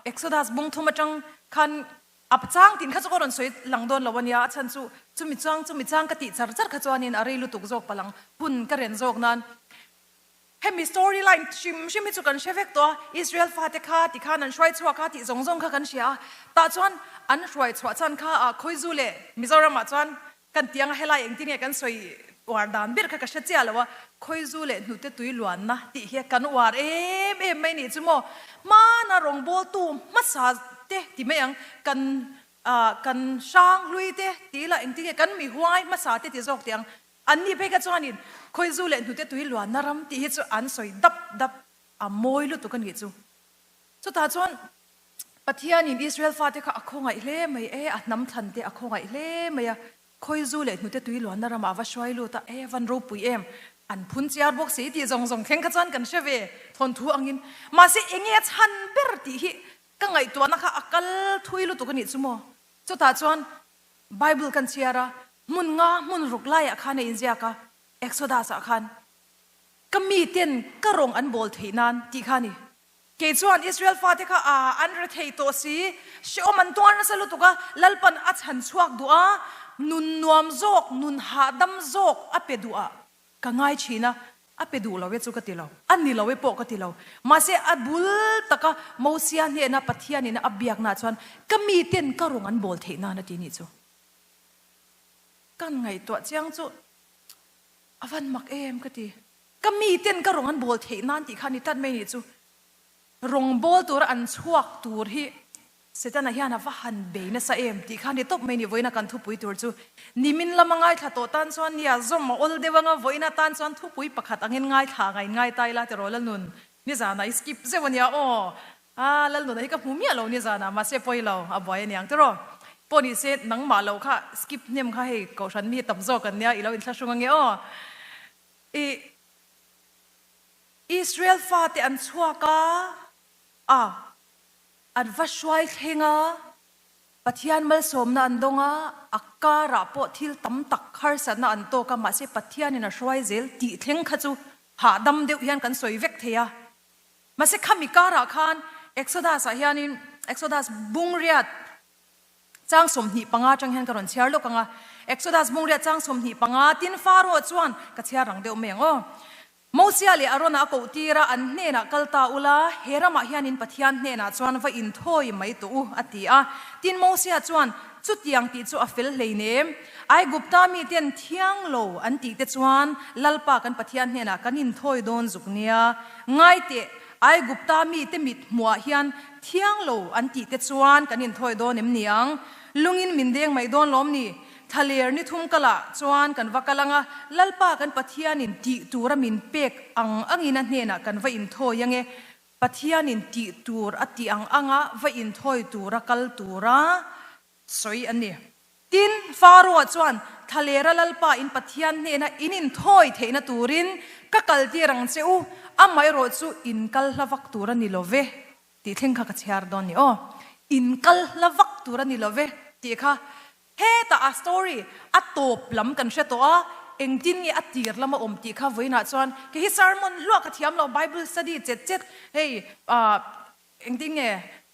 Exodus bung thum atang khan a chang tin kha chu ka rawn sawi lang dawn lo a nia, a chhan chu chumi chang chumi chang ka tih char char kha chuanin a rei lutuk zawk palang hun ka ren zawk nan hemi story line hrim hrim hi chu kan hre vek tawh a, Israel fate kha ti khan an hruai chhuak a tih zawng zawng kha kan hria a, tah chuan an hruai chhuah chhan kha ah Khawizu leh Mizoramah chuan Kan tiang a helai engtin nge kan sawi uar dan ber kha ka hre chiah lo a, Khawizu leh hnute tui luanna tih hi kan uar em em mai nih chu maw? Hmana rawngbawltu hmasa te ti mai ang, kan kan hrang hlui te ti ila engtin nge kan mi huai hmasa te ti zawk tih ang, an ni phei kha chuanin Khawizu leh hnute tui luanna ram tih hi chu an sawi dap dap a mawi lutuk a nih chu. Chutah chuan Pathianin Israel fate kha a khawngaih hle mai e, a hnam thlan te a khawngaih hle mai a, Khawizu leh hnute tui luanna ramah a va hruai lut a, e van ropui em, an phun chiar bawk si tih zawng zawng thleng kha chuan kan hre ve thawnthu angin. Mahse enge a chhan ber tih hi ka ngaihtuahna kha a kal thui lutuk a nih chu maw? Chutah chuan Bible kan chhiar a, hmun nga hmun ruk laiah khan a inziak a, Exodus ah khan ka miten ka rawng an bawl theih nan tih kha a ni. Kei chuan Israel fate kha a an re thei tawh si, hrehawm an tuar nasa lutuk a, Lalpan a chhan chhuak duh a, nun nuam zawk, nun hahdam zawk a pe duh a ka ngai thin a, a pe duh lo e chu ka ti lo, a ni lo e pawh ka ti lo. Mahse a bul taka Mosia hnena Pathianin a biaknaah chuan ka miten ka rawng an bawl theih nan a ti nih chu. Kan ngaihtuah chiang chu a van mak em ka ti. Ka miten ka rawng an bawl theih nan tih kha ni tlat mai nih chu. Rawng bawl tura an chhuak tur hi Setana hian a va han bei nasa em tih kha ni tawp mai nih vawiina kan thupui tur chu. Nimin lama ngaithla tawh tan chuan nia zawm a awl deuh anga vawiina tan chuan thupui pakhat angin ngaithla ngain ngai ta ila tiraw Lalnun nizanah i skip zeuh ania aw. Aa Lalnuna hi ka hmu miah lo nizanah mahse pawi lo a buai aniang tiraw. Pawh ni se nangmah lo kha skip hnem kha hei kohhran mi tam zawk an nia i lo inthlahrung ange aw. I Israel fate an chhuak a, a an va hruai thleng a, Pathian malsawmna an dawng a, a karah pawh thil tam tak harsatna an tawk a, mahse Pathianin a hruai zel tih thleng kha chu hahdam deuh hian kan sawi vek thei a. Mahse khami karah khan Exodus-ah hianin Exodus bungriat Chang 25 atang hian ka rawn chhiar lawk ang a. Exodus bungriat chang 25 tin Pharaoh chuan ka chhiar rang deuh mai ang aw. Mosia leh Arona a koh tir a, an hnenah kal ta ula, he ramah hianin Pathian hnenah chuan va inthawi mai tawh u, a ti a. Tin Mosia chuan, Chutiang tih chu a fel hleinem. Aigupta miten thiang lo an tih te chuan Lalpa kan Pathian hnenah kan inthawi dawn zuk nia. Ngai teh, Aigupta mite mit hmuah hian thiang lo an tih te chuan kan inthawi dawn em ni ang? Lungin min deng mai dawn lawm ni? Thlaler ni thum kalah chuan kan va kal ang a, Lalpa kan Pathianin tih tura min pek ang angin a hnenah kan va inthawi ang e. Pathianin tih tur a tih ang anga va inthawi tura kal tura sawi a ni. Tin, Pharaoh chuan, Thlalera Lalpa in Pathian hnena in inthawi theihna turin ka kaltir ang che u, amaherawh chu in kal hla vak tur a ni lo ve, tih thleng kha ka chhiar dawn ni aw. In kal hla vak tur a ni lo ve, tih kha hetah a story a tawp lam kan hre tawh a, engtin nge a tir lam a awm tih kha vawiinah chuan kei hi sermon hluah ka thiam lo, Bible study chet chet hei ah Engtin nge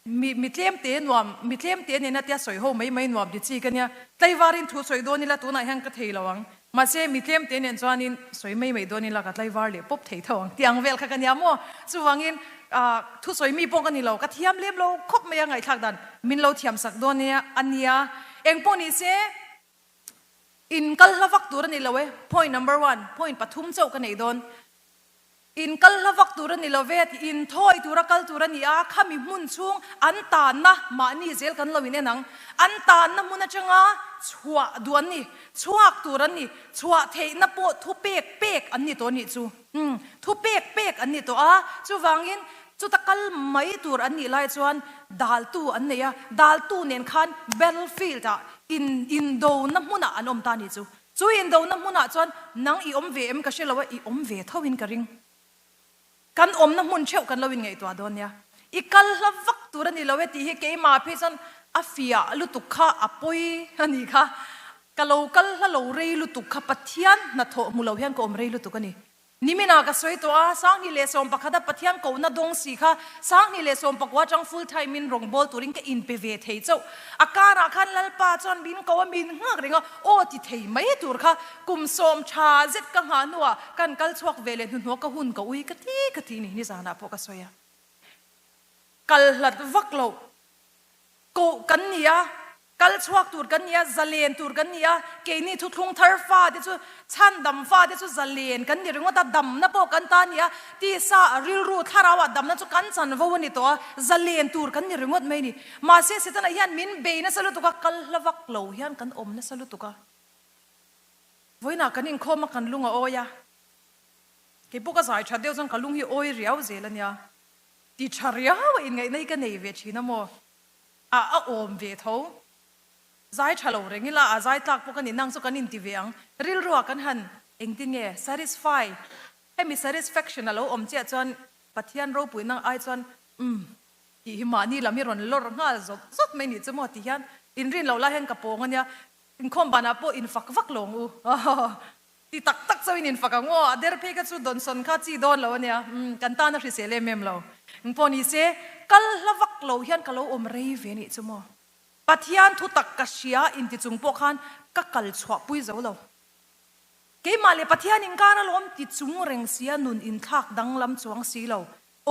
mi mi tlem te nuam mi tlem te nena tia sawi ho mai mai nuam ti chi ka nia. Tlaivarin thu sawi dawn ila tunah hian ka thei lo ang. Mahse mi tlem te nen chuanin sawi mai mai dawn ila ka tlaivar leh pawp thei tho ang tih ang vel kha ka nia maw. Chuvangin ah thu sawi mi pawh ka ni lo, ka thiam lem lo khawp mai a ngaihthlak dan min lo thiam sak dawn nia a nia. Engpawh ni se in kal hla vak tur a ni lo e, point number one, point pathum chauh ka nei dawn. In kal hla vak tur a ni lo ve tih in thawi tura kal tur a ni a, khami hmun chhung an tanna mahni zel kan lo in en ang. An tanna hmun atanga chhuah duh an ni, chhuak tur an ni, chhuah theihna pawh thu pek pek an ni tawh a nih chu. Umm, thu pek pek an ni tawh a, chuvangin chuta kal mai tur an nih lai chuan daltu an nei a, daltu nen khan battlefield ah in indona hmunah an awm ta a nih chu. Chu indona hmunah chuan nang i awm ve em ka hre lo a, i awm ve tho in ka ring. Kan awmna hmun theuh kan lo inngaihtuah dawn nia. I kal hla vak tur a ni lo e tih hi keimah phei chuan a fiah lutuk kha a pawi a nih kha. Ka lo kal hla lo rei lutuk kha Pathian hnathawh hmu lo hian ka awm rei lutuk a ni. Niminah ka sawi tawh a, 2011 a Pathian kohna dawng si kha 2019 atang full time in rawngbâwl turin ka inpe ve thei chauh. A karah khan Lalpa chuan min ko a, min nghak reng a, aw ti thei mai tur kha kum sawm tha zet ka nghah hnuah kan kal chhuak ve leh hnuhnawh ka hun ka ui ka ti ka ti ni, nizanah pawh ka sawi a. Kal hlat vak loh koh kan ni a, Kal chhuak tur kan ni a, zalen tur kan ni a, keini thuthlung thar fate chu, chhandam fate chu zalen kan ni ringawt a, damna pawh kan ta a ni a, tisa a rilru thlarauah damna chu kan chanvo a ni tawh a, zalen tur kan ni ringawt mai a ni. Mahse Setana hian min bei nasa lutuk a, kal hla vak lo hian kan awm nasa lutuk a. Vawiinah kan inkhawm a, kan lung a awi a, kei pawh ka zai that deuh chuan ka lung hi awi riau zel a nia, ti tha riau a inngaihna hi ka nei ve thin a maw? A a awm ve tho. Zai tha lo reng ila, a zai tlak pawh ka ni nang chu kan inti ve ang. Rilruah kan han engtin nge satisfy, hemi satisfaction a lo awm chiah chuan Pathian ropuina ai chuan umm tih hi mahni lam hi rawn lawr nghal zawt zawt mai nih chu maw tih hian inrin loh lai hian ka pawng a nia. Inkhawm banah pawh infak vak lo ang u. Ti tak tak chauhin infak ang aw, a der phei kha chu dawnsawn kha chi dawn lo a nia, umm kan tan a hrisel em em lo. Engpawh ni se, kal hla vak lo hian ka lo awm rei ve nih chu maw. Pathian thu tak ka hria inti chung pawh khan ka kal chhuah pui zo lo. Keimah leh Pathian inkar alawm ti chung reng sia nun inthlak danglam chuang si lo,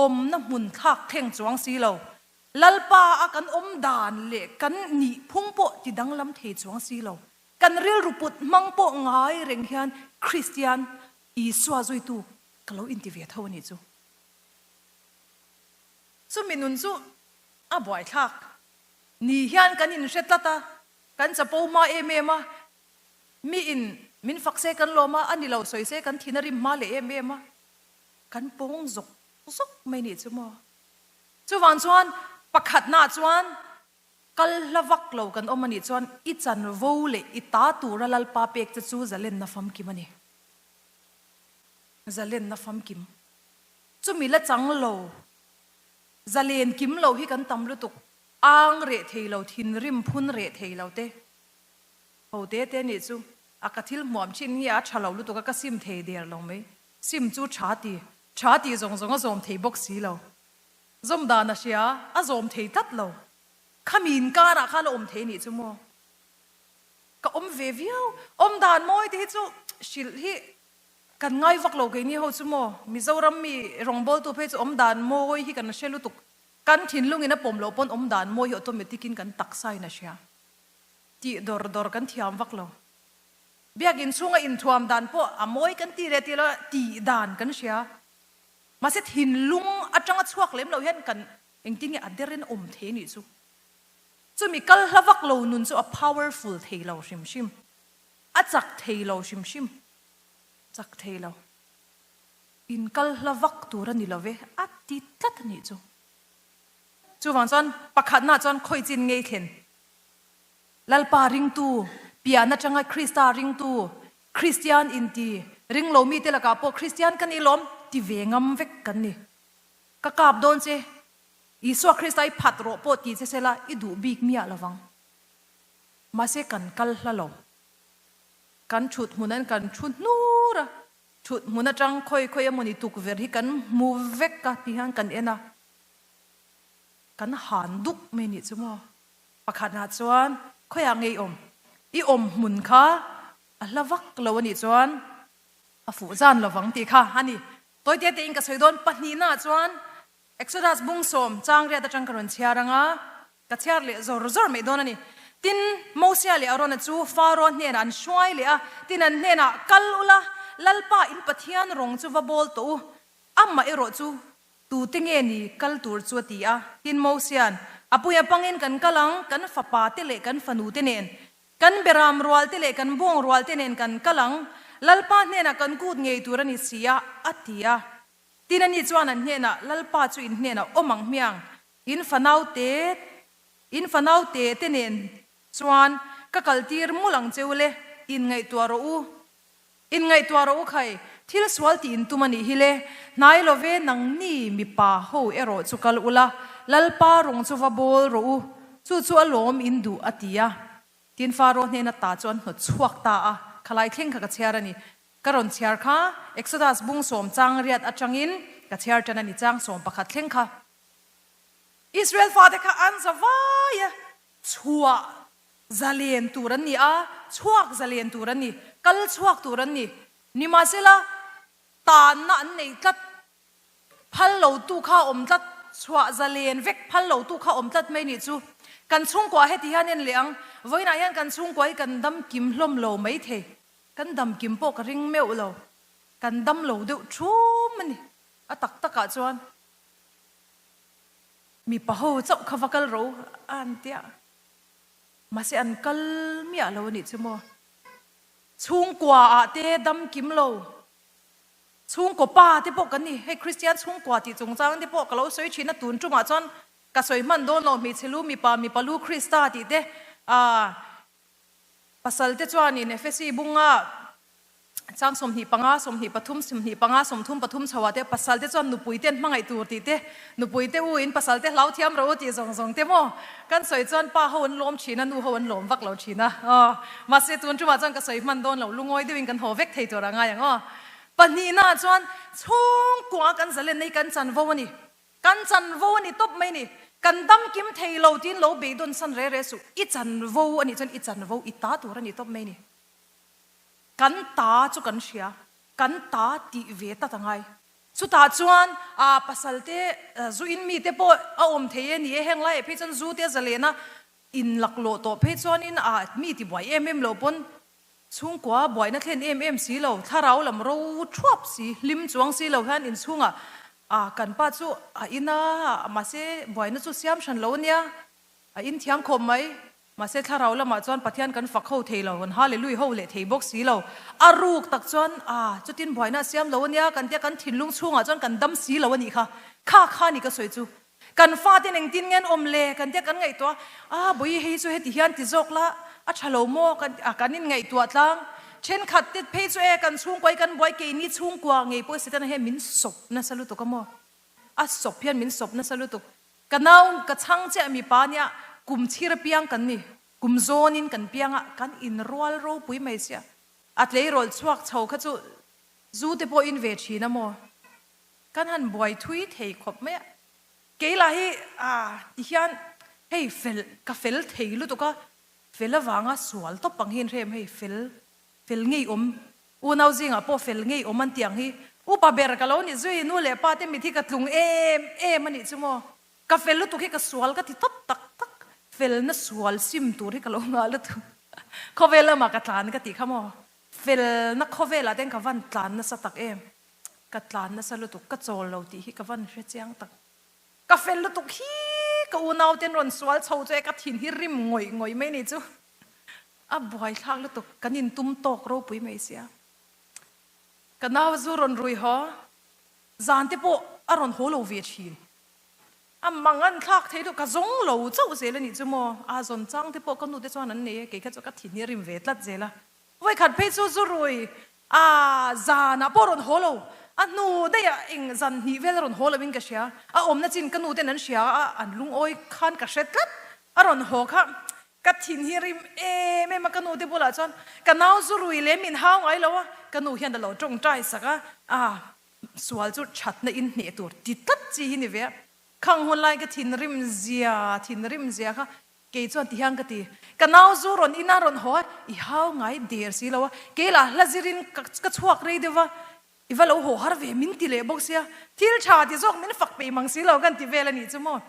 awmna hmun thlak thleng chuang si lo, Lalpa a kan awm dan leh kan nih phung pawh ti danglam thei chuang si lo. Kan rilru put hmang pawh ngai reng hian Kristian Isua zuitu ka lo inti ve tho a nih chu. Chumi nun chu a buaithlak ni hian kan inhre tlat a, kan chapo hma em em a, miin min fak se kan lawm a, a ni lo sawi se kan thin a rim hma leh em em a, kan pawng zawk zawk mai nih chu maw. Chuvang chuan pakhatnaah chuan Kal hla vak lo kan awm a nih chuan i chanvo leh i ta tura Lalpa pek che chu zalenna famkim a ni. Zalenna famkim. Chumi la chang lo, zalen kim lo hi kan tam lutuk. Ang reh thei lo, thinrim phun reh thei lo te. Ho te te nih chu a ka thil hmuam thin hi a tha lo lutuk a, ka sim thei der lo mai. Sim chu tha ti, tha ti zawng zawng a zawm thei bawk si lo. Zawm dan a hria, a zawm thei tlat lo. Khami inkarah khan a awm thei nih chu maw? Ka awm ve viau. Awm dan mawi te hi chu hrilh hi kan ngai vak lo keini ho chu maw? Mizoram mi rawngbawltu phei chu awm dan mawi hi kan hre lutuk. Kan thinlungin a pawm loh pawn awm dan mawi hi automatic in kan taksa in a hria. Tih dawr dawr kan thiam vak lo. Biakinn chhunga inthuam dan pawh a mawi kan ti leh ti lo a, tih dan kan hria. Mahse thinlung atanga chhuak lem lo hian kan engtin nge a derin awm thei nih chu. Chumi kal hla vak lo nun chu a powerful thei lo hrim hrim. A chak thei lo hrim hrim. Chak thei lo. In kal hla vak tur a ni lo ve a ti tlat a nih chu. Chuvang chuan pakhatna chuan khawi chin ngei thlen. Lalpa ringtu, pian atanga Krista ringtu, Kristian inti, ringlo mite lakah pawh Kristian ka ni lawm ti ve ngam vek kan ni. Ka kap dawn che, Isua Krista i phat rawh pawh ti che sela i duh bik miah lovang. Mahse kan kal hla lo. Kan thut hmunan kan thu hnur a, thut hmun atang khawi khawi emawni tukverh hi kan hmu vek a ti hian kan en a, kan han duk mai nih chu maw. Pakhatah chuan, Khawiah nge i awm? I awm hmun kha a hla vak lo a nih chuan a fuh zan lo vang tih kha a ni. Tawite tein ka sawi dawn. Pahnihnaah chuan Exodus bung sawm chang riat atang ka rawn chhiar ang a, ka chhiar leh zawr zawr mai dawn a ni. Tin, Mosia leh Arona chu Faro hnenah an hruai leh a, tin an hnenah, Kal ula, Lalpa in Pathian rawng chu va bawl tawh u, amah erawh chu Tute nge ni kal tur chu a ti a. Tin Mosia'n, A puia pangin kan kal ang, kan fapa te leh kan fanu te nen, kan beram rual te leh kan bawng rual te nen kan kal ang, Lalpa hnenah kan kut ngei tur a ni si a, a ti a. Tin ani chuan an hnenah, Lalpa chu in hnenah awm ang hmiang, in fanau te, in fanau te te nen chuan ka kaltir mul ang che u le, inngaihtuah rawh u. Inngaihtuah rawh u khai, thil sual tih in tum a nih hi le, hnai lo ve nangni mipa ho erawh chu kal ula, Lalpa rawng chu va bawl rawh u, chu chu a lawm in duh a ti a. Tin Faro hnena ta chu an hnawt chhuak ta a, khalai thleng kha ka chhiar a ni. Ka rawn chhiar kha Exodus bung sawm chang riat atangin ka chhiar tan a ni chang 11 thleng kha. Israel fate kha an za vai a, chhuah zalen tur an ni a, chhuak zalen tur an ni, kal chhuak tur an ni. Nimahsela, tanna an nei tlat, phal lo tu kha awm tlat, chhuah zalen vek phal lo tu kha awm tlat mai nih chu. Kan chhungkua heti hian en leh ang, vawiinah hian kan chhungkua hi kan dam kim hlawm lo maithei. Kan dam kim pawh ka ring meuh lo, kan dam lo deuh thum a ni. A tak takah chuan mipa ho chauh kha va kal ro a an tia, mahse an kal miah lo a nih chu maw. Chhungkua ah te dam kim lo, chhungkaw pa te pawh kan ni. Hei Kristian chhungkua tih chungchang te pawh ka lo sawi thin a, tun tumah chuan ka sawi hman dawn lo, hmeichhe lu mipa, mipa lu Krista tih te ah Pasal te chuanin Efesi bunga chang 25, 23, 25, 33 chhoah te pasal te chuan nupui te an hmangaih tur tih te, nupui te u in pasal te hlau thiam ro tih zawng zawng te maw kan sawi chuan pa ho an lawm thin a, nu ho an lawm vak lo thin a. Aw, mahse tun tumah chuan ka sawi hman dawn lo, lungawi deuhin kan haw vek thei tur a ngai ang aw. Pahnihnaah chuan chhungkua kan zalenna hi kan chanvo a ni. Kan chanvo a ni tawp mai ni. Kan dam kim thei lo tiin lo beidawn san re re suh. I chanvo a nih chuan i chanvo i ta tur a ni tawp mai ni. Kan ta chu kan hria, kan ta tih ve tat a ngai. Chutah chuan aa pasal te zu in mi te pawh a awm thei e ni e, heng laiah phei chuan zu te a zalen a, in laklawh tawh phei chuanin aa mi tibuai em em lo pawn Chhungkua buaina thlen em em si lo, thlarau lam ro thuap si, hlim chuang si lo hian inchhungah ah kan pa chu a in a, mahse buaina chu siam hran lo ania, a in thiam khawp mai, mahse thlarau lamah chuan Pathian kan fak ho thei lo, kan Hallelui ho leh thei bawk si lo, a ruk tak chuan ah chutin buaina a siam lo ania kan tia kan thinlung chhungah chuan kan dam si lo a nih kha, kha kha ni ka sawi chu. Kan faten engtin nge an awm le? Kan tia kan ngaihtuah a, a bawi hei chu heti hian ti zawk la, a tha lo maw? Kan a kan inngaihtuah tlang. Thenkhat te phei chu e kan chhungkua hi kan buai keini chhungkua ngei pawh Setana hian min sawp nasa lutuk a maw? A sawp hian min sawp nasa lutuk. Ka nau ka chhang chiah mipa nia kum chhir apiang kan ni, kum zawnin kan piang a, kan inrual ropui mai sia. A tleirawl chhuak chho kha chu zu te pawh in ve thin a maw? Kan han buai thui thei khawp mai a, kei lah hi ah ti hian hei fel ka fel thei lutuk a, fel avanga sual tawp ang hi an hrem hei fel fel ngei awm unau zingah pawh fel ngei awm an tih ang hi upa ber ka lo ni zui nu leh pa te mit hi ka tlung em em a nih chu maw ka fel lutuk hi ka sual ka ti tawp tak tak felna sual sim tur hi ka lo nghah lutuk khawvel lamah ka tlan ka tih kha maw felna khawvelah te hian ka van tlan nasa tak em. Ka tlan nasa lutuk, ka chawl lo tih hi ka van hre chiang tak. Ka fel lutuk hi ka unau ten rawn sual chho chu e ka thin hi rim ngawih ngawih mai ni chu. A buaithlak lutuk, kan intum tawk ropui mai sia. Ka nau zu rawn rui haw, zan te pawh a rawn haw lo ve thin. A mang an thlak thei lutuk, ka zawng lo chauh zel a nih chu maw. A zawn chang te pawh ka nu te chuan an nei e, kei kha chu ka thin hi rim ve tlat zel a. Vawikhat phei chu zu rui a zanah pawh rawn haw lo, a hnu daih ah eng zan hnih vel a rawn haw lo in ka hria, a awmna chin ka nu ten an hria a, an lungawi khan ka hre tlat, a rawn haw kha ka thin hi rim em em a, ka nu te bulah chuan ka nau zu rui leh min hau ngai lo a, ka nu hian a lo tawngtai sak a, a sual chu thatna in hneh tur ti tlat chi hi ni ve a, khang hun lai ka thinrim zia thinrim zia kha Kei chuan ti hian ka ti, ka nau zu rawn ina rawn haw a, i hau ngai der si lo a, kei lah hla zirin ka chhuak rei deuh va, i va lo haw har ve min ti leh bawk sia, thil tha ti zawk min fak peih mang si lo kan ti vel a nih chu maw.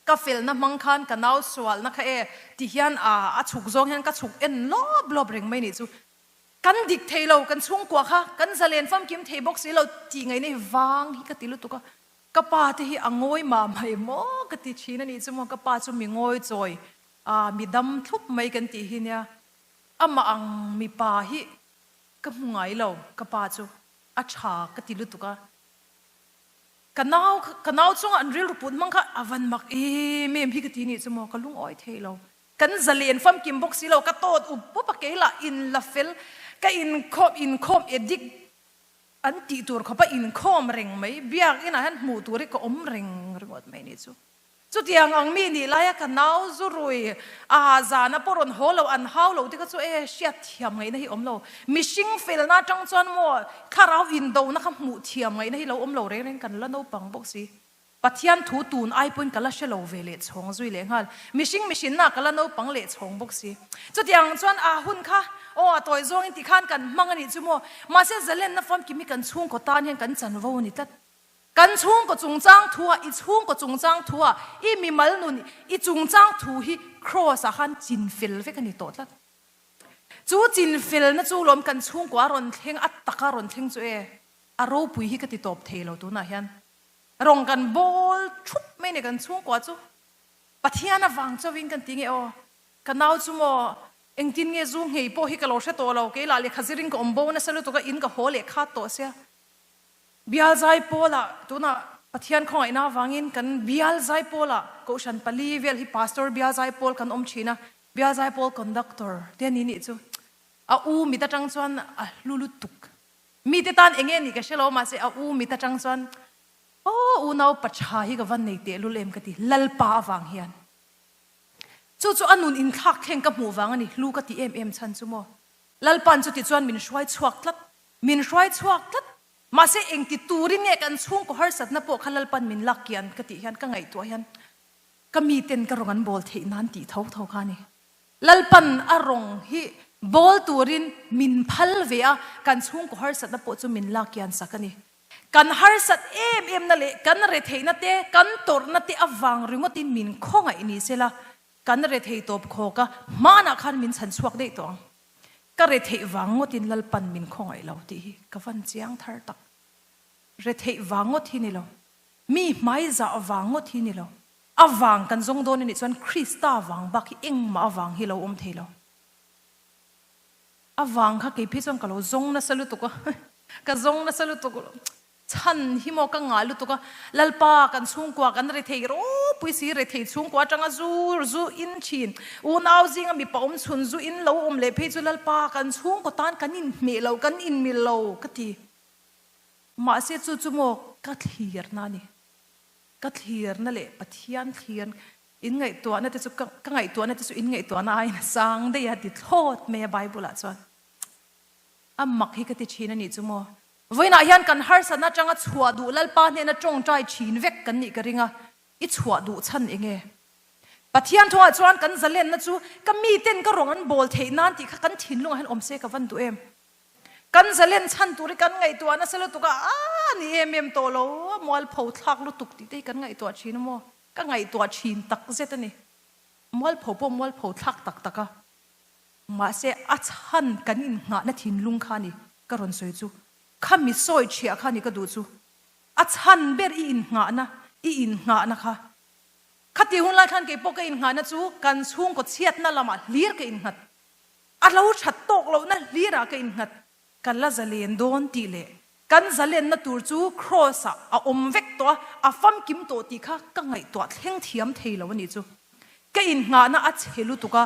Ka felna hmang khan ka nau sualna kha e ti hian a a chhuk zawng hian ka chhuk en lawp lawp reng mai nih chu. Kan dik thei lo, kan chhungkua kha kan zalen famkim thei bawk si lo tih ngaihna hi vang hi ka ti lutuk a. Ka pa te hi a ngawi mah mai maw ka ti thin a nih chu maw, ka pa chu mi ngawi chawi a mi dam thlup mai kan tih hi nia, amah ang mipa hi ka hmu ngai lo, ka pa chu a tha ka ti lutuk a, ka nau ka nau chunga an rilru put hmang kha a van mak em em hi ka ti nih chu maw, ka lungawi thei lo, kan zalen famkim bawk si lo, ka tawt up up a keilah in la fel ka inkhawm inkhawm edik An tih tur khawpa inkhawm reng mai, biakinah hian hmuh tur hi ka awm reng ringawt mai ni chu. Chutiang ang mi nih laia ka nau zu rui a zana pawh rawn haw lo, an hau lo te kha chu e hriat thiam ngaihna hi awm lo. Mihring felna atang chuan maw thlarau indona kha hmuh thiam ngaihna hi lo awm lo reng reng kan la naupang bawk si. Pathian thu tun ai pawhin ka la hre lo ve leh chhawng zui leh nghal. Mihring mihrinna ka la naupang leh chhawng bawk si. Chutiang chuan a hun kha aw a tawi zawngin tikhan kan hmang a nih chu maw. Mahse zalenna famkim hi kan chhungkaw tan hian kan chanvo a ni tlat. Kan chhungkaw chungchang thua, i chhungkaw chungchang thua, i mimal nun, i chungchang thu hi Kraws ah khan chinfel vek a ni tawh tlat. Chu chinfelna chu lawm kan chhungkua a rawn thleng, a taka rawn thleng chu e, a ropui hi ka ti tawp thei lo tunah hian. Rawng kan bawl thup mai a ni kan chhungkua chu. Pathian avang chauhin kan ti nge aw, ka nau chu maw engtin nge zu nghei pawh hi ka lo hre tawh lo, kei lah lehkha zirin ka awm bo nasa lutuk a, in ka haw leh khat tawh sia. Bial Zaipawlah tunah Pathian khawngaihna avangin kan Bial Zaipawlah Kohhran pali vel hi Pastor Bial Zaipawl kan awm thin a, Bial Zaipawl Conductor te ni nih chu a u mit atang chuan a hlu lutuk. Mite tan eng nge nih ka hre lo mahse a u mit atang chuan aw unau pa tha hi ka van nei tehlul em ka ti Lalpa avang hian. Chu chu a nun inthlak thleng ka hmuh vang a ni hlu ka ti em em chhan chu maw. Lalpa'n chuti chuan min hruai chhuak tlat. Min hruai chhuak tlat. Mahse engti turin nge kan chhungkaw harsatna pawh kha Lalpan min lak kian ka tih hian ka ngaihtuah hian ka miten ka rawng an bawl theih nan tih tho tho kha a ni. Lalpan a rawng hi bawl turin min phal ve a, kan chhungkaw harsatna pawh chu min lak kian sak a ni. Kan harsat em em na leh kan retheihna te, kan tawrhna te avang ringawtin min khawngaih ni sela, kan rethei tawp khawk a, hmanah khan min chhan chhuak daih tawh ang. Ka retheih vang ngawtin Lalpan min khawngaih lo tih hi ka van chiang thar tak. Retheih vang ngawt hi ni lo. Mi hmaizah vang ngawt hi ni lo. A vang kan zawng dawn a nih chuan Krista vang bak hi engmah a vang hi lo awm thei lo. A vang kha kei phei chuan ka lo zawng nasa lutuk a, ka zawng nasa lutuk. Chhan hi maw ka ngah lutuk a, Lalpa kan chhungkua kan rethei ropui si, rethei chhungkua atanga zu zu in thin, unau zinga mipa awm chhun zu in lo awm leh phei chu Lalpa kan chhungkaw tan kan inhmeh lo, kan inmil lo ka ti. Mahse chu chu maw ka thlirna a ni. Ka thlirna leh Pathian thlir in ngaihtuahna te chu ka ngaihtuahna te chu in ngaihtuahna aiin a sang daih a ti thlawt mai a Bible ah chuan. A mak hi ka ti thin a nih chu maw. Vawiinah hian kan harsatna atanga chhuah duh Lalpa hnena tawngtai thin vek kan nih ka ring a, i chhuah duh chhan eng nge? Pathian thawngah chuan kan zalenna chu ka miten ka rawng an bawl theih nan tih kha kan thinlungah hian awm se ka van duh em? Kan zalen chhan tur hi kan ngaihtuah nasa lutuk a, a ni em em tawh lo, a mualpho thlak lutuk tih te hi kan ngaihtuah thin a maw? Ka ngaihtuah thin tak zet a ni. Mualpho pawh mualpho thlak tak tak a. Mahse, a chhan kan innghahna thinlung kha a ni ka rawn sawi chu. Kha mi sawi thiah kha a ni ka duh chu. A chhan ber i innghahna, i innghahna kha. Khati hun lai khan keipawh ka innghahna chu kan chhungkaw chhiatna lamah hlir ka innghat. A lo that tawk lohna hlirah ka innghat. Ka la zalen dawn tih leh kan zalenna tur chu Kraws ah a awm vek tawh a, a famkim tawh tih kha ka ngaihtuah thleng thiam thei lo a nih chu. Ka innghahna a chhe lutuk a,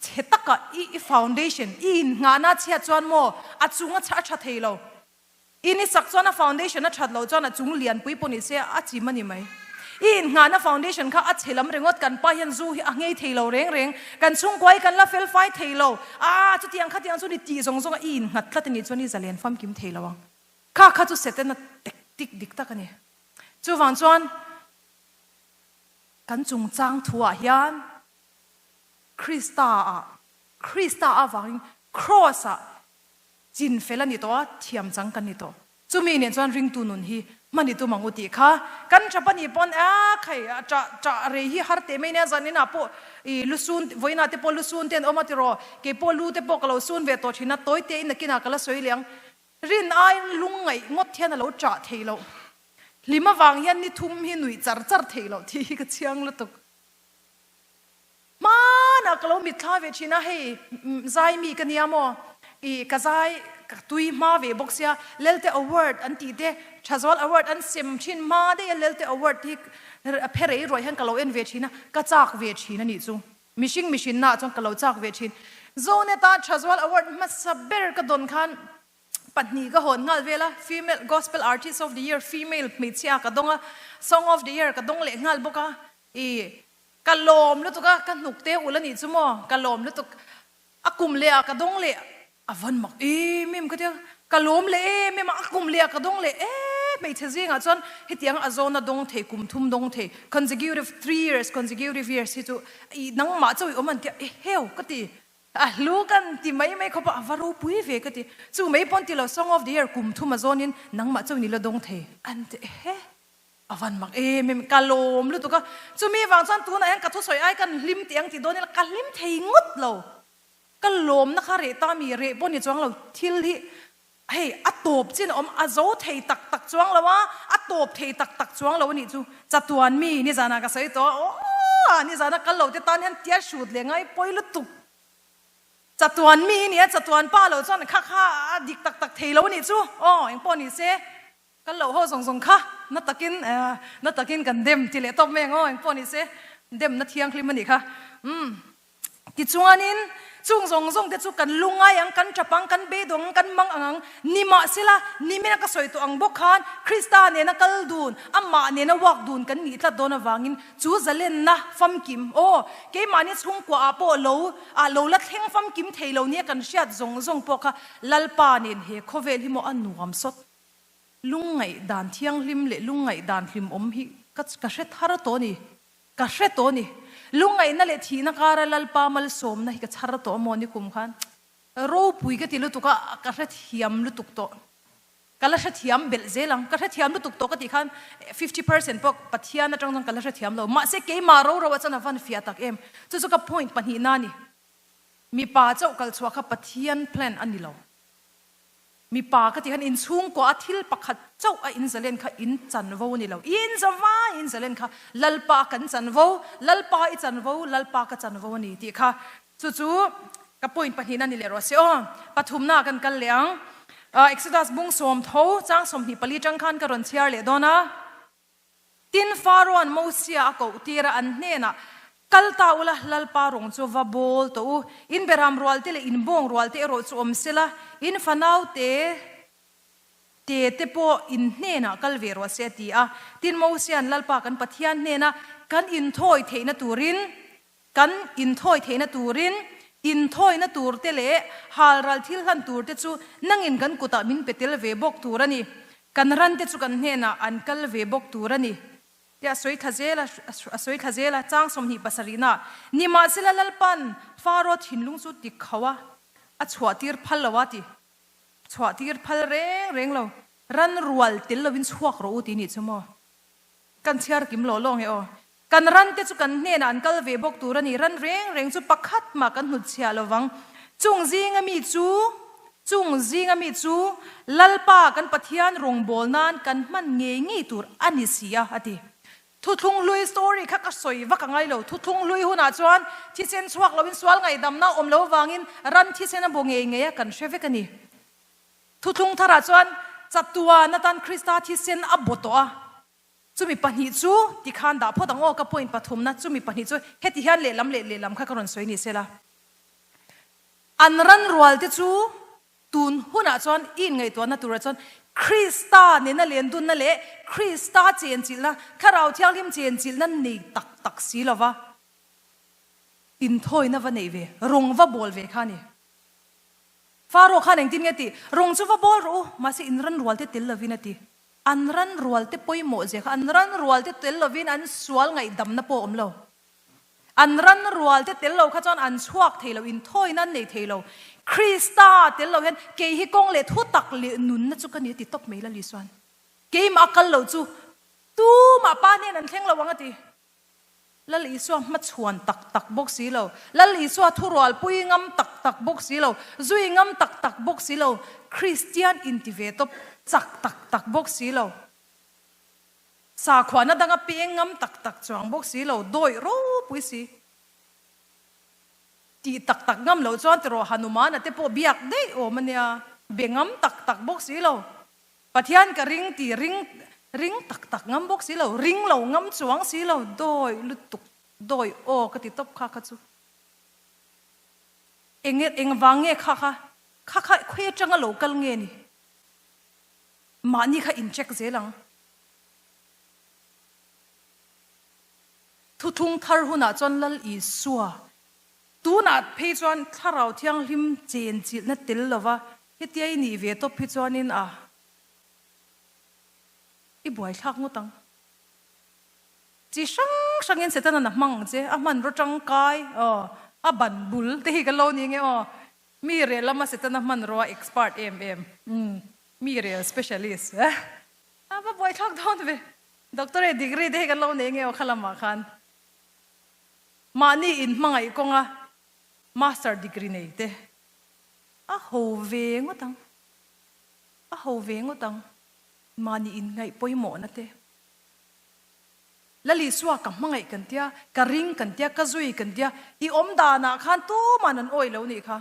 chhe taka i i foundation, i innghahna a chhiat chuan maw a chung a tha thei lo. I ni sak chuan a foundation a that loh chuan a chung lianpui pawh ni se a chim a ni mai. I innghahna foundation kha a chhe lam ringawt kan pa hian zu hi a nghei thei lo reng reng, kan chhungkua hi kan la fel fai thei lo, aa chutiang khatiang chu ni tih zawng zawng a i innghat tlat a nih chuan i zalen famkim thei lo ang. Kha kha chu Setana tactic dik tak a ni. Chuvang chuan kan chungchang thuah hian Krista ah Krista avangin Kraws ah Chin fel a ni tawh a, thiam chang kan ni tawh. Chumi nen chuan ringtu nun hi hman i tum ang u tih kha kan tap a nih pawn a khai a tah tah rei hi har teh mai nia zaninah pawh i lu sun vawiinah te pawh lu sun te an awm a tiraw kei pawh lu te pawh ka lo sun ve tawh thin a tawi te in nakinah ka la sawi leh ang rin aiin lungngaih ngawt hian a lo tah theih loh hlim avang hian ni thum hi nuih char char theih loh tih hi ka chiang lutuk. Hmanah ka lo mitthla ve thin a, hei zai mi ka nia maw, ih ka zai ka tui hma ve bawk sia, Lelte Award an tih te, Thazual Award an sem thin hma daih a, Lelte Award hi phe rei ruai hian ka lo en ve thin a, ka chak ve thin a nih chu, mihring mihrinna ah chuan ka lo chak ve thin. Zonet-a Thazual Award hmasa ber ka dawn khan pahnih ka hawn nghal vel a, Female Gospel Artist of the Year Female hmeichhia ka dawng a, Song of the Year ka dawng leh nghal bawk a. I ka lawm lutuk a, ka hnuk te ulh a nih chu maw, ka lawm lutuk. A kum leh ah ka dawng leh a van mak em em ka tia, ka lawm leh em em a, a kum leh ah ka dawng leh em hmeichhe zingah chuan hetiang a zawna dawng thei kum thum dawng thei consecutive three years consecutive years hi chu i nangmah chauh i awm an tia eheu ka ti a hlu kan ti mai mai khawp a a va ropui ve ka ti chu mai pawn ti lo song of the year kum thum a zawnin nangmah chauh i la dawng thei an ti ehe. A van mak em em, ka lawm lutuk a, chumi vang chuan tunah hian ka thusawi ai kan hlim tih ang tih dawn ila ka hlim thei ngawt lo, ka lawmna kha reh ta mi, reh pawh ni chuang lo, thil hi hei a tawp chin a awm, a zo thei tak tak chuang lo a, a tawp thei tak tak chuang lo a nih chu, chatuan mi nizanah ka sawi tawh a, aw nizana kal lo te tan hian tia hrut leh ngai pawi lutuk, chatuan mi i nia, chatuan pa lo chuan kha kha a dik tak tak thei lo a nih chu, aw engpawh ni se. Kan lo haw zawng zawng kha na takin na takin kan dem ti leh tawp mai ang aw, engpawh ni se demna thianghlim a nih kha. Umm tichuanin chung zawng zawng te chu kan lungai ang, kan tap ang, kan beidawng ang, kan mang ang ang nimahsela nimina ka sawi tawh ang bawk khan Krista nena kal dun, amah nena walk dun kan nih tlat dawn avangin chu zalenna famkim aw keimahni chhungkua ah pawh lo ah lo la thleng famkim thei lo nia kan hriat zawng zawng pawh kha Lalpa nen he khawvel hi maw a nuam sawt. Lungngaih dan thianghlim leh lungngaih dan hlimawm hi ka ka hre thar tawh a ni. Ka hre tawh a ni. Lungngaihna leh thihna kara Lalpa malsawmna hi ka chhar tawh a maw nikum khan ropui ka ti lutuk a, ka hrethiam lutuk tawh. Ka la hrethiam belh zel ang. Ka hrethiam lutuk tawh ka tih khan 50% pawh Pathian atang chuan ka la hrethiam lo. Mahse keimah ro ro ah chuan a van fiah tak em. Chu chu ka point pahnihna a ni. Mipa chauh kal chhuah kha Pathian plan a ni lo. Mipa ka ti khan inchhungkua a thil pakhat chauh a inzalen kha in chanvo a ni lo. I inzava i inzalen kha Lalpa kan chanvo, Lalpa i chanvo, Lalpa ka chanvo a ni tih kha chu chu ka point pahnihna ni leh rawh se aw. Pathumna ah kan kal leh ang. Exodus bung sawm tho chang 24 tang khan ka rawn chhiar leh dawn a. Tin, Pharaoh-a'n Mosia a koh tir a, an hnenah, Kal ta ula, Lalpa rawng chu va bawl tawh u. In beram rualte leh in bawng rualte erawh chu awm sela, in fanaute te te pawh in hnenah kal ve rawh se, a ti a. Tin, Mosia'n Lalpa kan Pathian hnena kan inthawi theihna turin, Kan inthawi theihna turin inthawina turte leh halral thil hlan turte chu nangin kan kutah min pe tel ve bawk tur a ni. Kan rante chu kan hnenah an kal ve bawk tur a ni. Tia a sawi thla zel a, a sawi thla zel a, chang 20 pasarihna, Nimahsela Lalpan Faro thinlung chu tik khauh a, a chhuahtir phal lo a ti. Chhuahtir phal reng reng lo. Ran rual tel lovin chhuak rawh u tih nih chu maw? Kan chhiar kim lawh lawng e aw. Kan ran te chu kan hnenah an kal ve bawk tur a ni. Ran reng reng chu pakhat mah kan hnutchhiah lo vang. Chung zinga mi chu, chung zinga mi chu Lalpa kan Pathian rawngbâwl nan kan hman ngei ngei tur a ni si a, a ti. Thuthlung hlui story kha ka sawi vak a ngai lo. Thuthlung hlui hunah chuan thisen chhuak loin sual ngaihdamna awm lo vangin ran thisen a bo ngei ngei a kan hre vek a ni. Thuthlung tharah chuan chatuan atan Krista thisen a bo tawh a, chumi pahnih chu tikhan dah phawt ang aw, ka point pathumna chumi pahnih chu heti hian lehlam leh lehlam kha ka rawn sawi ni sela. An ran rual te chu tun hunah chuan i inngaihtuahna turah chuan Krista nena lendunna leh Krista chenchilhna, Thlarau Thianghlim chenchilhna nei tak tak si lova inthawina va neih ve, rawng va bawl ve kha a ni. Faro khan engtin nge tih? Rawng chu va bawl rawh u, mahse in ran rual te tel lovin a ti. An ran rual te pawimawh zia kha an ran rual te tel lovin an sual ngaihdamna pawh a awm lo. An ran rual te tel lo kha chuan an chhuak thei lo, inthawina an nei thei lo. Krista tel lo hian kei hi kawng leh thu tak leh nunna chu ka ni a ti tawp mai Lali chuan. Keimah a kal lo chu tumah pa hnen an thleng lo ang a ti. Lal Isua hmachhuan tak tak bawk si lo, Lal Isua thurualpui ngam tak tak bawk si lo, zui ngam tak tak bawk si lo, Kristian inti ve tawp chak tak tak bawk si lo, sakhuana danga peng ngam tak tak chuang bawk si lo, dawih ropui si tih tak tak ngam loh chuan tiraw Hanumana te pawh biak daih awm a nia, be ngam tak tak bawk si lo. Pathian ka ring ti ring ring tak tak ngam bawk si lo, ring lo ngam chuang si lo, dawi lutuk, dawi aw ka ti tawp kha kha chu. Eng eng vang nge kha kha, kha kha khawi atanga lo kal nge ni? Mahni kha in check zel ang. Thuthlung thar hunah chuan Lal Isua tunah phei chuan Thlarau Thianghlim chenchilhna tel lova hetia i nih ve tawp hi chuanin a i buaithlak ngawt ang. Chi hrang hrangin Setanan a hmang ang che, a hmanraw tangkai aw, a ban bul te hi kan lo ni nge aw, mi rel lama Setana hmanraw a expert em em, umm mi rel specialist eh, a va buaithlak dawn ve, doctorate degree te hi kan lo nei nge aw kha lamah khan mahni inhmangaih kawnga master degree nei te a ho ve ngawt ang, a ho ve ngawt ang mahni inngaih pawimawhna te. Lal Isua ka hmangaih kan tia, ka ring kan tia, ka zui kan tia, i awm danah khan tuman an awih lo nih kha.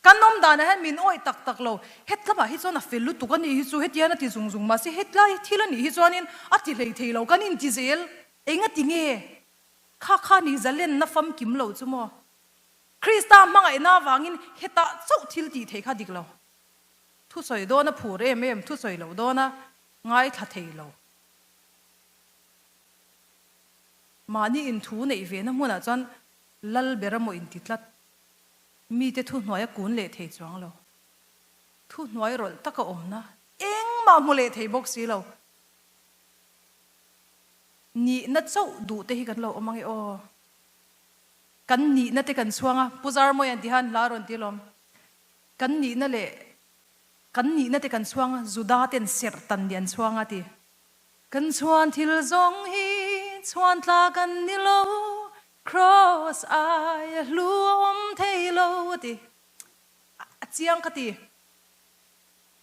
Kan awm danah hian min awih tak tak lo. Hetlamah hi chuan a fel lutuk a nih hi chu, hetiang a ti zung zung mahse hetlai thil a nih hi chuanin a ti hlei thei lo, kan inti zel. Engati nge kha kha ni zalenna famkim lo chu maw? Krista hmangaihna avangin hetah chauh thil tih theih kha dik lo. Thusawi dawn a phur em em, thusawi loh dawn a ngaithla thei lo. Mahni inthu neih ve na hmunah chuan lal ber amaw inti tlat. Mite thuhnuai a kun leh thei chuang lo. Thuhnuai rawlh taka awmna engmah hmu leh thei bawk si lo. Nihna chauh duh te hi kan lo awm ange aw. Kan nihna te kan chhuang a, Pu Zarmawia'n ti han hla rawn ti alawm. Kan nihna leh kan nihna te kan chhuang a, Juda ten serh tan nih an chhuang a ti. Kan chhuan thil zawng hi chhuan tla kan ni lo, Kraws aia hlu a awm thei lo a ti. A chiang ka ti.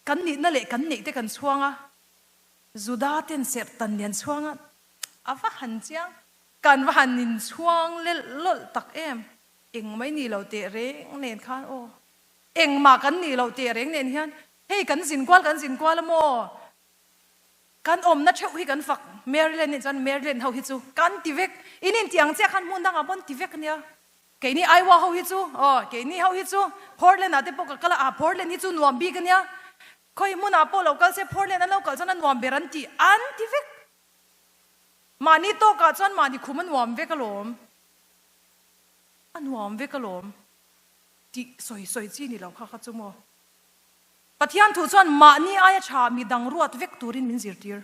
Kan nihna leh kan neih te kan chhuang a, Juda ten serh tan nih an chhuang a, a va han chiang. Kan va han inchhuang lelh lawlh tak em, eng mai ni lo teh reng nen khan aw. Engmah kan nih loh teh reng nen hian hei kan zin kual kan zin kual a maw? Kan awmna theuh hi kan fak Maryland nih chuan Maryland ho hi chu kan ti vek. In inti ang chiah khan hmun dangah pawh an ti vek ania. Keini Iowa ho hi chu aw keini ho hi chu Portland ah te pawh ka kal a, ah Portland hi chu nuam bik ania. Khawi hmunah pawh lo kal se Portland an lo kal chuan a nuam ber an ti an ti vek. Mahni tawkah chuan mahni khum a nuam vek alawm. A nuam vek alawm. Tih sawi sawi chi ni lo kha kha chu maw. Pathian thu chuan mahni aia tha mi dang ruat vek turin min zirtir.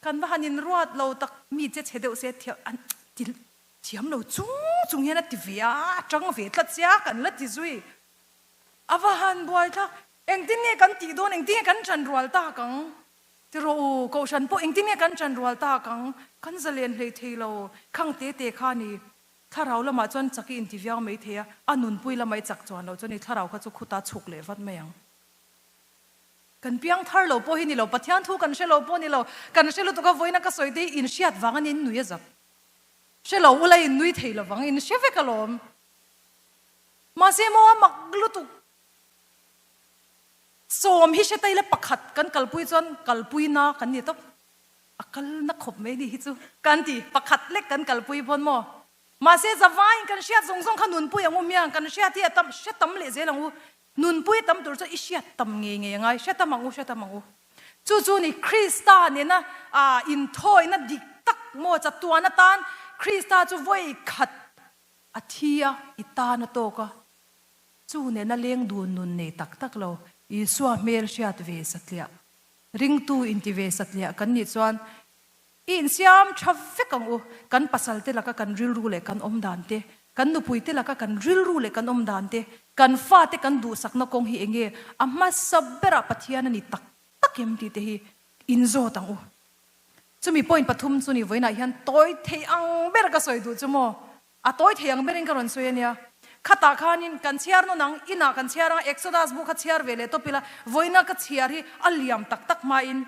Kan va han inruat lo tak mi che chhe deuh se thiam an ti thiam lo chung chung hian a ti ve a, a tang ve tlat sia kan la ti zui. A va han buai thlak, engtin nge kan tih dawn, engtin nge kan ṭan rual tak ang? Ti rawh u, Kohhran pawh engtin nge kan ṭan rual tak ang? Kan zalen hlei thei lo, khang te te kha ni. Thlarau lamah chuan chak i inti viau mai thei a, a nunpui lamah i chak chuan loh chuan i thlarau kha chu khuta chhuk leh vat mai ang. Kan piang thar lo pawh hi ni lo, Pathian thu kan hre lo pawh ni lo, kan hre lutuk a vawiina ka sawi te hi inhriat vang a ni, in nui a zak. Hre lo ula in nui thei lovang, in hre vek alawm. Mahse maw a mak lutuk. Sawm hi hre ta ila pakhat kan kalpui chuan kalpuina kan ni tawp. A kal na khawp mai ni hi chu kan ti, pakhat lek kan kalpui pawn maw? Mahse zavaiin kan hriat zawng zawng kha nunpui ang u miang, kan hriat hi a tam, hre tam leh zel ang u. Nunpui tam tur chu i hriat tam ngei ngei a ngai, hre tam ang u, hre tam ang u. Chu chu ni Krista nena ah inthawina dik tak maw chatuan atan Krista chu vawi khat a thi a, i tan a tawk a. Chu nena leng dun nun nei tak tak lo, Isua hmel hriat ve satliah. Ringtu inti ve satliah kan nih chuan i insiam tha vek ang u. Kan pasal te laka kan rilru leh kan awm dan te, kan nupui te laka kan rilru leh kan awm dan te, kan fate kan duhsakna kawng hi enge a hmasa berah Pathian a ni tak tak em tih te hi inzawt ang u. Chumi point pathum chu ni vawiinah hian tawi thei ang ber ka sawi duh chu maw? A tawi thei ang berin ka rawn sawi a nia. Khatah khanin kan chhiar nawn ang, inah kan chhiar ang, Exodus bu kha chhiar ve leh tawp ila, vawiina ka chhiar hi a liam tak tak hmain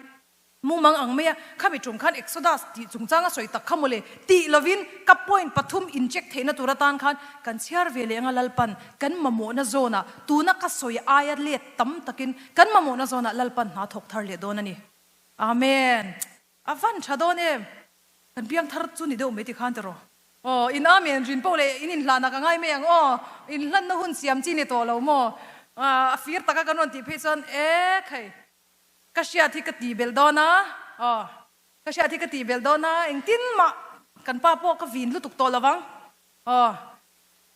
mumang ang mai a, khami tum khan Exodus tih chungchang a sawi tak kha mawle tih lovin ka point pathum in check theihna tur atan khan kan chhiar ve leh anga Lalpan kan mamawhna zawnah tuna ka sawi aia let tam takin kan mamawhna zawnah Lalpan hna thawk thar leh dawn a ni. Amen. A van tha dawn em? Kan piang thar chu ni deuh mai ti khan tiraw? Aw, in amen rin poh leh in inhlanah ka ngai mai ang aw. Inhlanna hun siam chi ni tawh lo maw? A fir taka kan rawn tih phei chuan e khai, ka hriat hi ka tih belh dawn a, aw, ka hriat hi ka tih belh dawn a, engtin mah. Kan pa pawh ka vin lutuk tawh lovang. Aw,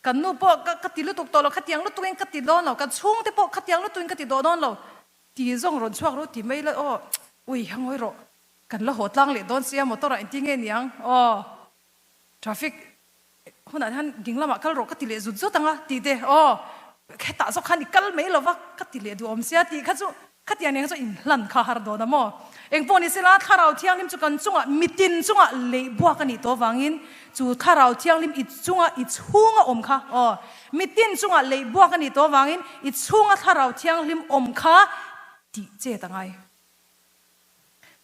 kan nu pawh ka ka ti lutuk tawh lo, khatiang lutukin ka ti dawn lo, kan chhungte pawh khatiang lutukin ka ti dawh dawn lo. Ti zawng rawn chhuak rawh ti mai la aw, ui ha ngawi rawh, kan la haw tlang leh dawn sia motor ah engti nge niang aw, traffic hunah hian ding lamah kal rawh ka ti leh zut zut ang a tih te aw, hetah zawk khan i kal mai lo va ka ti leh duh awm sia tih kha chu khatiang nen kha chu inhlan kha har dawn a maw. Engpawh ni sela Thlarau Thianghlim chu kan chungah mitin chungah leih buak a nih tawh avangin chu Thlarau Thianghlim i chunga i chhunga awm kha aw mitin chungah leih buak a nih tawh avangin i chhunga Thlarau Thianghlim awm kha tih chet a ngai.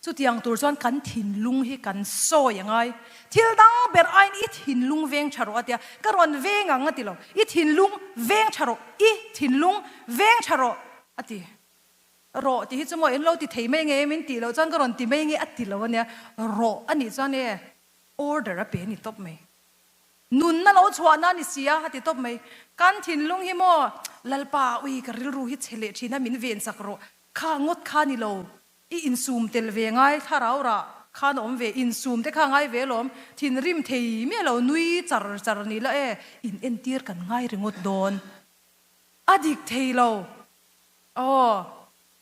Chutiang tur chuan kan thinlung hi kan sawi a ngai. Thil dang ber aiin i thinlung veng tha rawh a tia, ka rawn veng ang a ti lo. I thinlung veng tha rawh, i thinlung veng tha rawh a ti. Rawh tih hi chu maw in lo ti thei mai nge min tih loh chuan ka rawn ti mai nge a ti lo a nia. Rawh a nih chuan e order a pe a ni tawp mai. Nunna lo chhuahna a ni si a, a ti tawp mai. Kan thinlung hi maw Lalpa ui ka rilru hi chhe leh thin a min ven chak rawh. Kha ngawt kha ni lo, i insum tel ve ngai, thlarau rah khan a awm ve, insum te kha ngai ve alawm, thinrim thei miah lo, nui char char ni la e, in entir kan ngai ringawt dawn. A dik thei lo. Aw,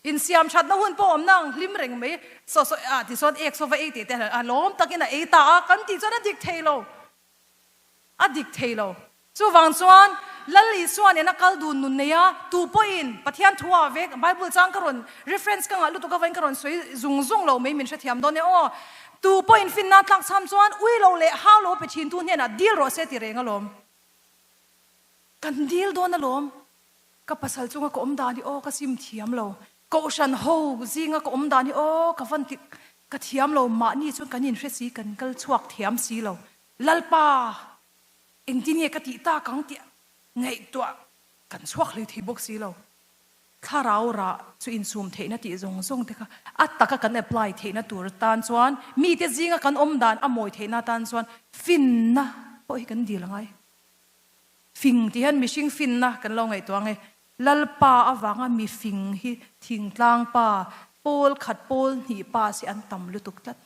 insiam thatna hun pawh awm nang, hlim reng mai, saw saw ah tichuan ek saw va ei teh te a lawm takin a ei ta a, kan tih chuan a dik thei lo. A dik thei lo. Chuvang chuan Lal Isua nena kal dun nun nei a, tu pawhin Pathian thu ah vek Bible chang ka rawn reference ka ngah lutuk avangin ka rawn sawi zung zung lo mai min hrethiam dawn e aw. Tu pawhin finna tlak cham chuan ui lo leh hau lo pe thin tu hnenah dil rawh se ti reng alawm. Kan dil dawn alawm. Ka pasal chunga ka awm dan hi aw ka sim thiam lo. Kohhran ho zinga ka awm dan hi aw ka van ti ka thiam lo mahni chuan kan inhre si kan kal chhuak thiam si lo. Lalpa, engtin nge ka tih tak ang tih ngaihtuah kan chhuak hlei thei bawk si lo. Thlarau rah chu insum theihna tih zawng zawng te kha a taka kan apply theihna tur atan chuan mite zinga kan awm dan a mawi theihna atan chuan finna pawh hi kan dil a ngai. Fing tih hian mihring finna kan lo ngaihtuah ang e. Lalpa avanga mi fing hi thingtlang pa, pawl khat pawl hnih pa si an tam lutuk tlat.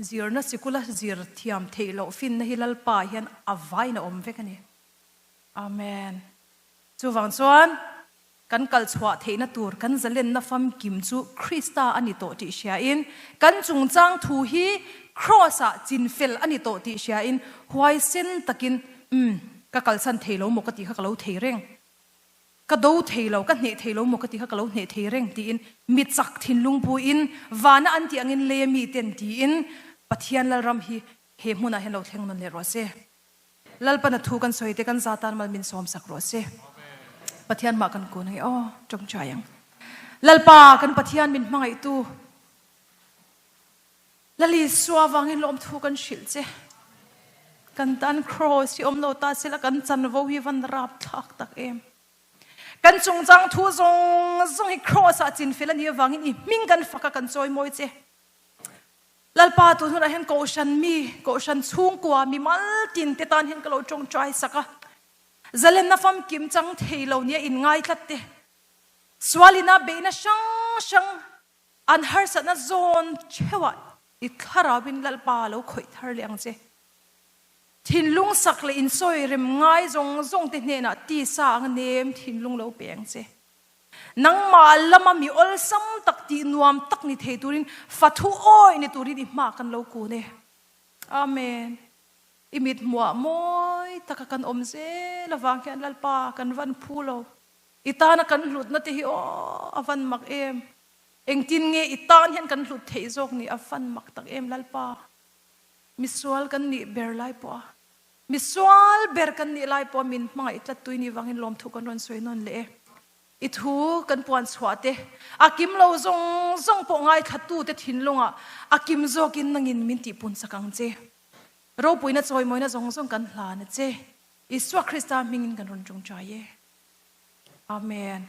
Zirna sikula zir thiam theih loh finna hi Lalpa hian a vain a awm vek a ni. Amen. Chuvang chuan kan kal chhuah theihna tur kan zalenna famkim chu Krista a ni tawh tih hriain, kan chungchang thu hi Kraws-ah chinfel a ni tawh tih hriain huaisen takin, Umm, ka kalsan thei lo maw ka tih kha ka lo thei reng. Ka do thei lo, ka hneh thei lo maw ka ti kha ka lo hneh thei reng tiin mi chak thinlung puiin vana an tih angin lei a mi ten tiin Pathian Lalram hi he hmunah hian lo thleng nawn leh rawh se. Lalpana thu kan sawi te kan za tan mal min sawm sak rawh se. Pathian mah kan kun ange aw tawngtai ang. Lalpa kan Pathian min hmangaihtu Lal Isua vangin lawmthu kan hrilh che. Kan tan Kraws hi awm lo ta sela kan chanvo hi van rapthlak tak em. Kan chungchang thu zawng zawng hi Kraws ah chinfel a nih avangin i hming kan fak a kan chawimawi che. Lalpa tun hunah hian Kohhran mi, Kohhran chhungkua mi mal tin te tan hian ka lo tawngtai sak a. Zalenna famkim chang thei lo nia inngai tlat te. Sualina beihna hrang hrang An harsatna zawn theuhah i thlarauin Lalpa lo khawih thar leh ang che. Thinlung sak leh insawi rem ngai zawng zawng te hnenah tisa anga nem thinlung lo pe ang che. Nangmah lama mi awlsam tak tih nuam tak ni thei turin fathu awi ni turin i hma kan lo kun e. Amen. I mit hmuah mawi taka kan awm zel avang hian Lalpa kan van phu lo. I tana kan hlutna te hi aw a van mak em. Engtin nge i tan hian kan hlut theih zawk ni a van mak tak em Lalpa. Misual kan nih ber lai pawh a, misual ber kan nih lai pawh a min hmangaih tlat tui ni vangin lawmthu kan rawn sawi nawn leh e. I thu kan puan chhuah te, a kim lo zawng zawng pawh ngaithla te thinlungah a kim zawkin nangin min tihpun sak ang che. Ropuina chawimawina zawng zawng kan hlan a che. Isua Krista hmingin kan rawn tawngtai e. Amen.